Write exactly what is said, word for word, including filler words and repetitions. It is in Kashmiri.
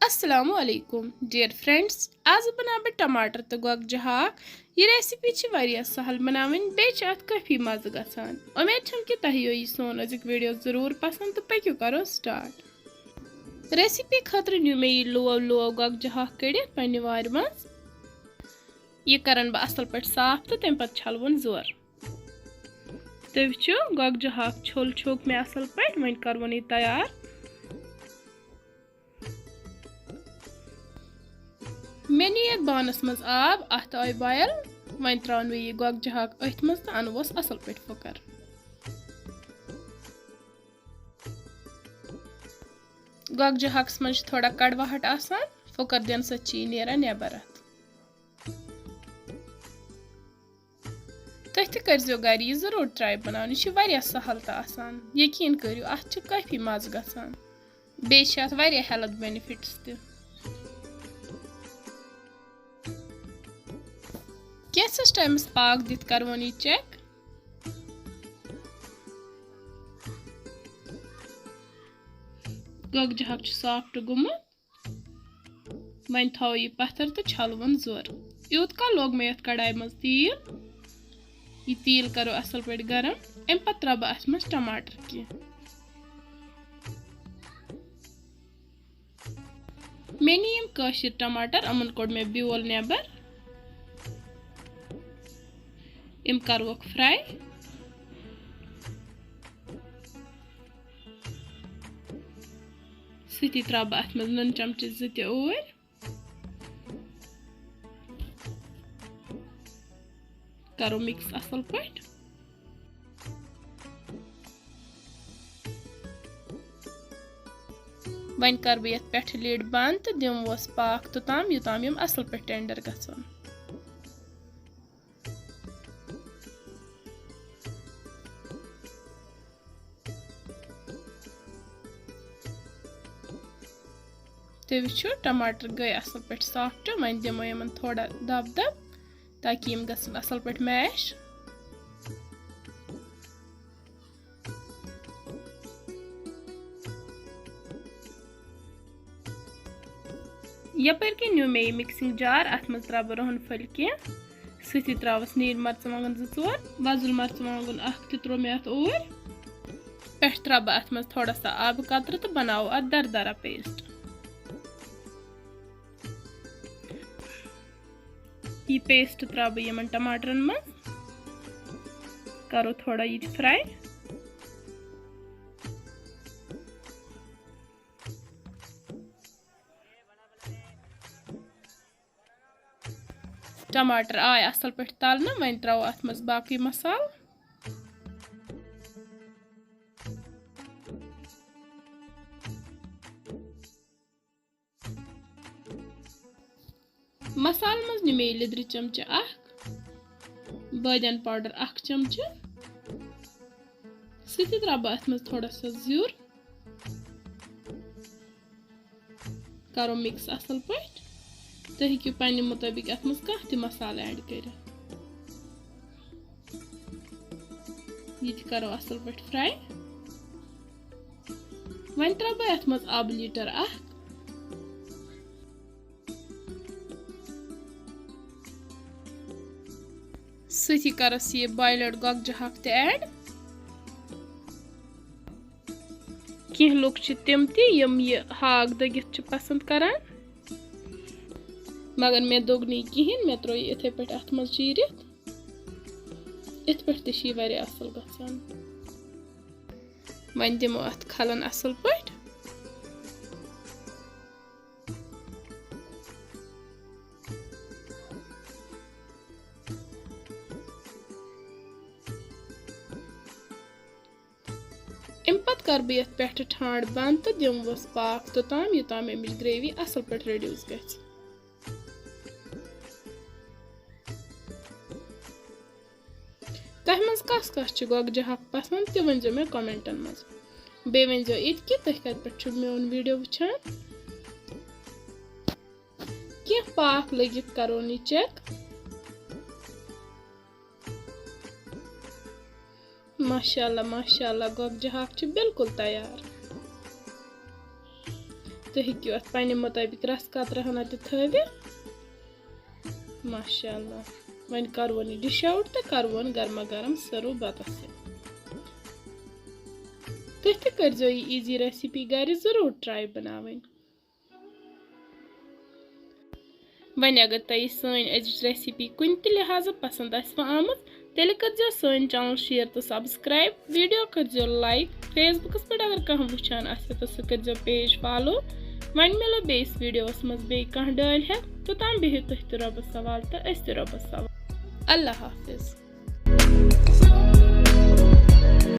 السلام علیکم dear friends، آز بناو بہٕ ٹماٹر تہٕ گۄگجہِ ہاکھ۔ یہِ recipe چھِ واریاہ سہل بناوٕنۍ، بیٚیہِ چھِ اتھ کٲفی مزٕ گژھان۔ امید چھم کہِ تۄہہِ یِیو یہِ سون أزیُک video ضروٗر پسند تہٕ پٔکِو کرو start۔ Recipe خٲطرٕ نیوٗ مےٚ یہِ لوو لوو گۄگجہِ ہاکھ کٔڑِتھ پننہِ وارِ منٛز۔ یہِ کرن بہٕ اصل پٲٹھۍ صاف تہٕ تمہِ پتہٕ چھلوُن زور۔ تُہۍ وٕچھِو، گۄگجہِ ہاکھ چھوٚل چھوٚک مےٚ اصل پٲٹھۍ، وۄنۍ کروُن یہِ تیار۔ مےٚ نی یتھ بانس منٛز آب، اتھ آے boil۔ وۄنۍ تراوُن مےٚ یہِ گۄگجہِ ہاکھ أتھۍ منٛز تہٕ انوس اصل پٲٹھۍ پھُکر۔ گۄگجہِ ہاکس منٛز چھِ تھوڑا کڑواہٹ آسان، پھُکر دِنہٕ سۭتۍ چھِ یہِ نیران نٮ۪بر اتھ۔ تُہۍ تہِ کٔرزیٚو گرِ یہِ ضروٗر try بناوُن، یہِ چھُ واریاہ سہل تہٕ آسان۔ یقیٖن کٔرِو، اتھ چھِ کٲفی مزٕ گژھان، بیٚیہِ چھِ اتھ واریاہ health benefits تہِ۔ کینٛژھس ٹایمس پاکھ دِتھ کروُن یہِ check۔ گۄگجہِ ہاکھ چھُ soft گوٚمُت۔ وۄنۍ تھاوو یہِ پتھر تہٕ چھلوُن زور۔ یوٗت کال لوگ مےٚ یتھ کڑایہِ منٛز تیٖل۔ یہِ تیٖل کرو اصل پٲٹھۍ گرم۔ امہِ پتہٕ تراوٕ بہٕ اتھ منٛز ٹماٹر کینٛہہ۔ مےٚ نی یِم کٲشِر ٹماٹر، یِمن کوٚڑ مےٚ بیول نٮ۪بر۔ یِم کروکھ fry۔ سۭتی تراوٕ بہٕ اتھ منٛز نُن چمچہٕ زٕ تہِ اوٗرۍ۔ کرو mix اصل پٲٹھۍ۔ وۄنۍ کرٕ بہٕ یتھ پٮ۪ٹھٕ lid بند تہٕ دِموس پاکھ توٚتام، یوٚتام یِم اصل پٲٹھۍ tender گژھن۔ تُہۍ وٕچھِو، ٹماٹر گٔے اصل پٲٹھۍ soft۔ وۄنۍ دِمو یِمن تھوڑا دب دب، تاکہِ یِم گژھن اصل پٲٹھۍ mash۔ یپٲرۍ کِنۍ نیوٗ مےٚ یہِ mixing jar، اتھ منٛز تراوٕ بہٕ رُہن پھٔلۍ کینٛہہ، سۭتی تراوس نیٖلۍ مرژٕوانٛگن زٕ ژور، وۄزُل مرژٕوانٛگُن اکھ تہِ تروو مےٚ اتھ اوٗرۍ۔ پٮ۪ٹھٕ تراوٕ بہٕ اتھ منٛز تھوڑا سا آبہٕ قطرٕ تہٕ بناوو اتھ دردرا paste۔ یہِ paste تراوٕ بہٕ یِمن ٹماٹرن منٛز، کرو تھوڑا یہِ تہِ fry۔ ٹماٹر آے اصل پٲٹھۍ تلنہٕ، وۄنۍ تراوو اتھ منٛز باقٕے مسالہٕ۔ مسالہٕ منٛز نِمے لیٚدرِ چمچہٕ اکھ، بٲدیان powder اکھ چمچہٕ، سۭتی تراوٕ بہٕ اتھ منٛز تھوڑا سا زیُر۔ کرو mix اصل پٲٹھۍ۔ تُہۍ ہیٚکِو پننہِ مُطٲبِق اتھ منٛز کانٛہہ تہِ مسالہٕ add کٔرِتھ۔ یہِ تہِ کرو اصل پٲٹھۍ fry۔ وۄنۍ تراوٕ بہٕ اتھ منٛز آبہٕ litre اکھ۔ سۭتی کرس یہِ boiled گۄگجہِ ہاکھ تہِ add۔ کینٛہہ لُکھ چھِ تِم تہِ یِم یہِ ہاکھ دٔگِتھ چھِ پسنٛد کران، مگر مےٚ دوٚگ نہٕ یہِ کِہیٖنۍ، مےٚ ترٛوو یہِ یِتھَے پٲٹھۍ اَتھ منٛز چیٖرِتھ۔ یِتھ پٲٹھۍ تہِ چھِ یہِ واریاہ اَصٕل گژھان۔ وۄنۍ دِمو اَتھ کھلَن اَصٕل پٲٹھۍ۔ اَمہِ پتہٕ کَرٕ بہٕ یَتھ پٮ۪ٹھٕ ٹھانٛڈ بنٛد تہٕ دِمہوس پاکھ توٚتام، یوٚتام اَمِچ gravy اَصٕل پٲٹھۍ reduce گژھِ۔ تۄہہِ منٛز کَس کَس چھِ گۄگجہِ ہاکھ پسنٛد، تہِ ؤنۍزیو مےٚ commentن منٛز۔ بیٚیہِ ؤنۍزیو یہِ تہِ کہِ تُہۍ کَتہِ پٮ۪ٹھ چھِو میون video وٕچھان۔ کینٛہہ پاکھ لٔگِتھ کَرون یہِ check۔ ماشاءاللہ، ماشاءاللہ، گۄگجہِ ہاکھ چھُ بالکل تیار۔ تُہۍ ہیٚکِو اَتھ پنٛنہِ مُطٲبِق رَس قطرٕ ہنا تہِ تھٲوِتھ۔ ماشاء اللہ۔ وۄنۍ کَرون یہِ ڈِش آوُٹ تہٕ کَرون گرما گرم سٔرٕو بَتَس سۭتۍ۔ تُہۍ تہِ کٔرۍزیو یہِ ایٖزی ریسیپی گَرِ ضٔروٗر ٹرٛاے بَناوٕنۍ۔ وۄنۍ اگر تۄہہِ یہِ سٲنۍ أزِچ ریسیپی کُنہِ تہِ لحاظہٕ پسنٛد آسہِ وۄنۍ آمٕژ، تیٚلہِ کٔرۍزیو سٲنۍ چینل شیئر تہٕ سبسکرائب، ویڈیو کٔرۍزیو لائک، فیس بُکَس پٮ۪ٹھ اگر کانٛہہ وٕچھان آسہِ تہٕ سُہ کٔرۍزیو پیج فالو۔ وۄنۍ مِلو بیٚیِس ویڈیوَس منٛز بیٚیہِ کانٛہہ ڈٲلۍ ہٮ۪تھ، توٚتام بِہِو تُہۍ تہِ رۄبَس حوالہٕ تہٕ أسۍ تہِ رۄبَس حوالہٕ۔ اللہ حافظ۔